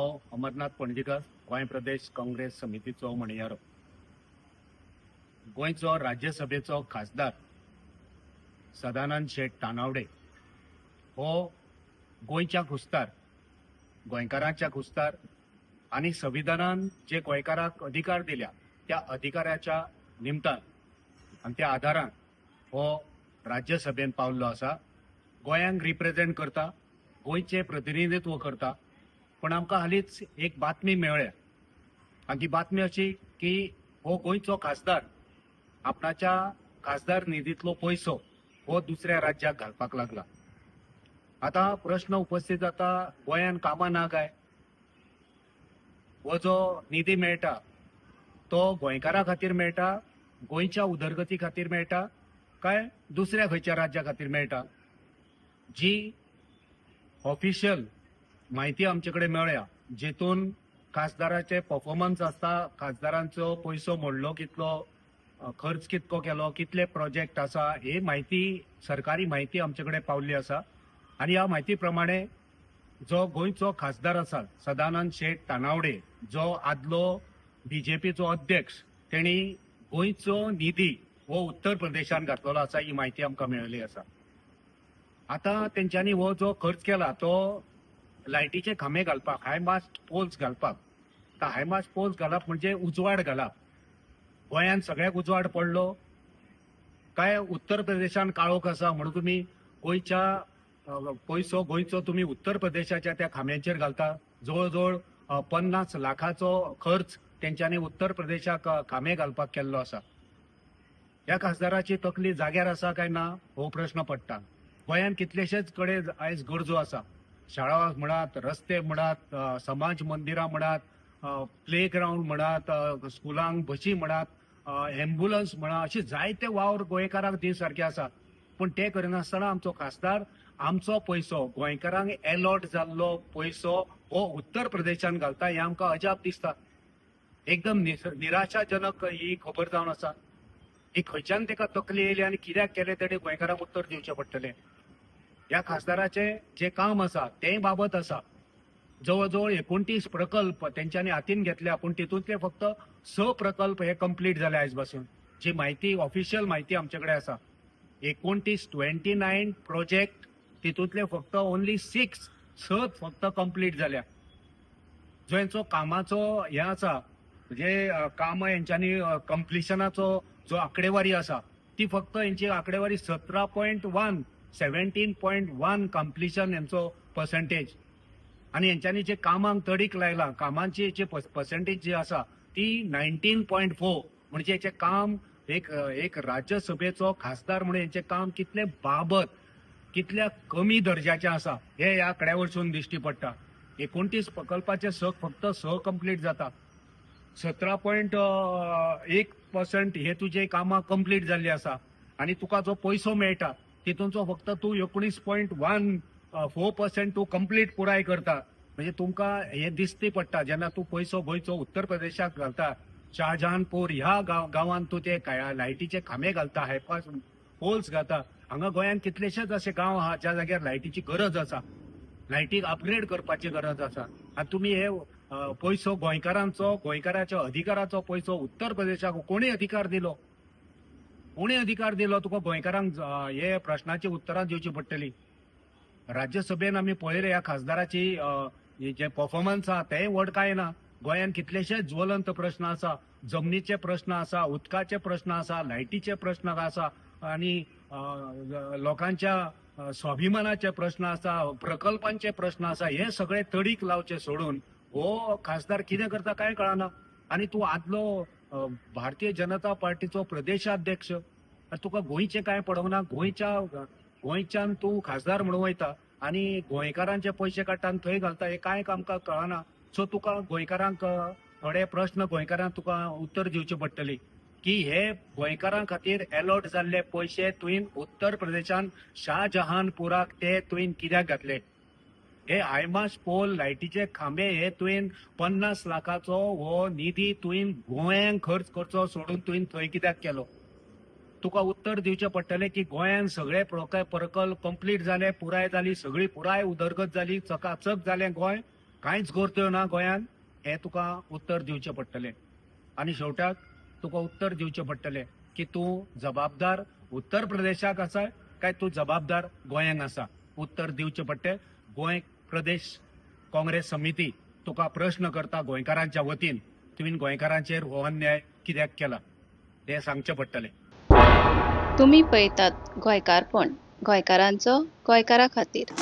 हांव अमरनाथ पणजीकर, गोंय प्रदेश काँग्रेस समितीचो म्हणयारो. गोंयचो राज्यसभेचो खासदार सदानंद शेट तानावडे हो गोंयच्या खुस्तार, गोंयकारांच्या खुस्तार आनी संविधानान जे गोंयकाराक अधिकार दिल्या त्या अधिकाराच्या निमतान आनी त्या आदारान हो राज्यसभेन पावल्लो आसा. गोंयांक रिप्रेझेंट करता, गोंयचें प्रतिनिधित्व करता. पण आमकां हालींच एक बातमी मेळ्ळ्या आनी ती बातमी अशी की हो गोंयचो खासदार आपणाच्या खासदार निधींतलो पयसो हो दुसऱ्या राज्याक घालपाक लागला. आतां प्रश्न उपस्थित जाता, गोंयान कामां ना काय? हो जो निधी मेळटा तो गोंयकारां खातीर मेळटा, गोंयच्या उदरगती खातीर मेळटा काय दुसऱ्या खंयच्या राज्या खातीर मेळटा? जी ऑफिशियल म्हायती आमचे कडेन मेळ्ळ्या जेतून खासदाराचे परफॉर्मन्स आसता, खासदारांचो पयसो मोडलो कितलो, खर्च कितको केलो, कितले प्रोजेक्ट आसा, ही म्हायती सरकारी म्हायती आमचे कडेन पावल्ली आसा. आनी ह्या म्हायती प्रमाणे जो गोंयचो खासदार आसा सदानंद शेट तानावडे, जो आदलो बीजेपीचो अध्यक्ष, तेणी गोंयचो निधी हो उत्तर प्रदेशान घातलेलो आसा, ही म्हायती आमकां मेळिल्ली आसा. आतां तेंच्यांनी हो जो खर्च केला तो लायटीचे खांबे घालपाक, हाय मास्ट पोल्स घालपाक. आतां हाय मास्ट पोल्स घालप म्हणजे उजवाड घालप. गोंयांत सगळ्याक उजवाड पडलो काय उत्तर प्रदेशान काळोख आसा म्हणून तुमी गोंयच्या पयसो गोंयचो तुमी उत्तर प्रदेशाच्या त्या खांब्यांचेर घालता. जवळ जवळ 50 लाखाचो खर्च तेंच्यांनी उत्तर प्रदेशाक खांबे घालपाक केल्लो आसा. ह्या खासदाराची तकली जाग्यार आसा काय ना हो प्रश्न पडटा. गोंयांत कितलेशेच कडेन आयज गरजो आसा. शाळा म्हणात, रस्ते म्हणात, समाज मंदिरां म्हणात, प्ले ग्रावंड म्हणात, स्कुलांक बशी म्हणात, एम्बुलन्स म्हणा, अशे जायते वावर गोंयकारांक दी सारके आसा. पूण ते करिनासतना आमचो खासदार आमचो पयसो, गोंयकारांक एलॉट जाल्लो पयसो हो उत्तर प्रदेशान घालता, हें आमकां अजाप दिसता. एकदम निराशाजनक ही खबर जावन आसा. ही खंयच्यान ताका तकली येयली आनी कित्याक केलें तेणें गोंयकारांक उत्तर दिवचें पडटलें. ह्या खासदाराचें जें काम आसा तेंय बाबत आसा. जवळ जवळ 29 प्रकल्प तेंच्यांनी हातीन घेतल्या, पूण तितूंतले फक्त 6 प्रकल्प हे कंप्लीट जाले आयज पासून. जी म्हायती ऑफिशियल म्हायती आमचे कडेन आसा, 29 29 प्रोजेक्ट तितूंतले फक्त ओनली 6 फक्त कंप्लीट जाल्या. जो हेंचो कामाचो हें आसा, म्हणजे कामां हेंच्यांनी कंप्लिशनाचो जो आंकडेवारी आसा ती फक्त हेंची आंकडेवारी 17.1 17.1 कंप्लिशन हेंचो पर्संटेज. आनी हेंच्यांनी जे कामांक तडीक लायला, कामांची जी पर्संटेज जी आसा ती 19.4. म्हणजे हेचें काम एक एक राज्यसभेचो खासदार म्हणून हेंचें काम कितलें बाबत, कितल्या कमी दर्जाचें आसा हे ह्या आंकड्या वरसून दिश्टी पडटा. 29 प्रकल्पाचे 6 फक्त 6 कंप्लीट जाता. 17.1% हे तुजे कामां कंप्लीट जाल्ली आसा आनी तुका जो पयसो मेळटा तितूंचो फक्त तूं 19.14% तूं कंप्लीट पुराय करता. म्हणजे तुमकां हें दिसती पडटा जेन्ना तूं पयसो गोंयचो उत्तर प्रदेशाक घालता, शाहजहानपूर ह्या गांवांत तूं ते लायटीचे खांबे घालता, हायपास पोल्स घालता. हांगा गोंयांत कितलेशेच अशे गांव आहा ज्या जाग्यार लायटीची गरज आसा, लायटीक अपग्रेड करपाची गरज आसा. आनी तुमी हे पयसो गोंयकारांचो, गोंयकाराच्या अधिकाराचो पयसो उत्तर प्रदेशाक कोणी अधिकार दिलो? कोणी अधिकार दिलो तुका गोंयकारांक हे प्रश्नाची उत्तरां दिवची पडटली. राज्यसभेन आमी पळयलें ह्या खासदाराची जे परफॉर्मन्स आहा तेंय व्हड कांय ना. गोंयांत कितलेशेच ज्वलंत प्रश्न आसा, जमनीचे प्रश्न आसा, उदकाचे प्रश्न आसा, लायटीचे प्रश्न आसा आनी लोकांच्या स्वाभिमानाचे प्रश्न आसा, प्रकल्पांचे प्रश्न आसा. हे सगळे तडीक लावचे सोडून हो खासदार कितें करता कांय कळना. आनी तूं आदलो भारतीय जनता पार्टीचो प्रदेशाध्यक्ष, तुका गोंयचें कांय पडोंक ना. गोंयच्यान तूं खासदार म्हणून वयता आनी गोंयकारांचे पयशे काडटा आनी थंय घालता, हें कांय आमकां कळना. सो तुका गोंयकारांक थोडे प्रश्न गोंयकारांक तुका उत्तर दिवचें पडटली की हे गोंयकारां खातीर एलॉट जाल्ले पयशे तुवें उत्तर प्रदेशान शाहजहानपुराक ते तुवें कित्याक घातले? हे हायमास पोल, लायटीचे खांबे हे तुवें 50 लाखाचो हो निधी तुवें गोंयांक खर्च करचो सोडून तुवें थंय कित्याक केलो? तुका उत्तर दिवचें पडटलें की गोंयांत सगळे प्रकल्प कंप्लीट जाले, पुराय जाली, सगळी पुराय उदरगत जाली, चकाचक जालें गोंय. कांयच गर्त्यो ना गोंयांत हें तुका उत्तर दिवचें पडटलें आनी शेवटाक तुका उत्तर दिवचें पडटलें की तूं जबाबदार उत्तर प्रदेशाक आसा काय तूं जबाबदार गोंयांक आसा. उत्तर दिवचें पडटलें. गोंय प्रदेश काँग्रेस समिती तुका प्रश्न करता गोंयकारांच्या वतीन, तुवें गोंयकारांचेर हो अन्याय कित्याक केला हें सांगचें पडटलें. तुमी पळयतात गोंयकारपण, गोंयकारांचो गोंयकारा खातीर.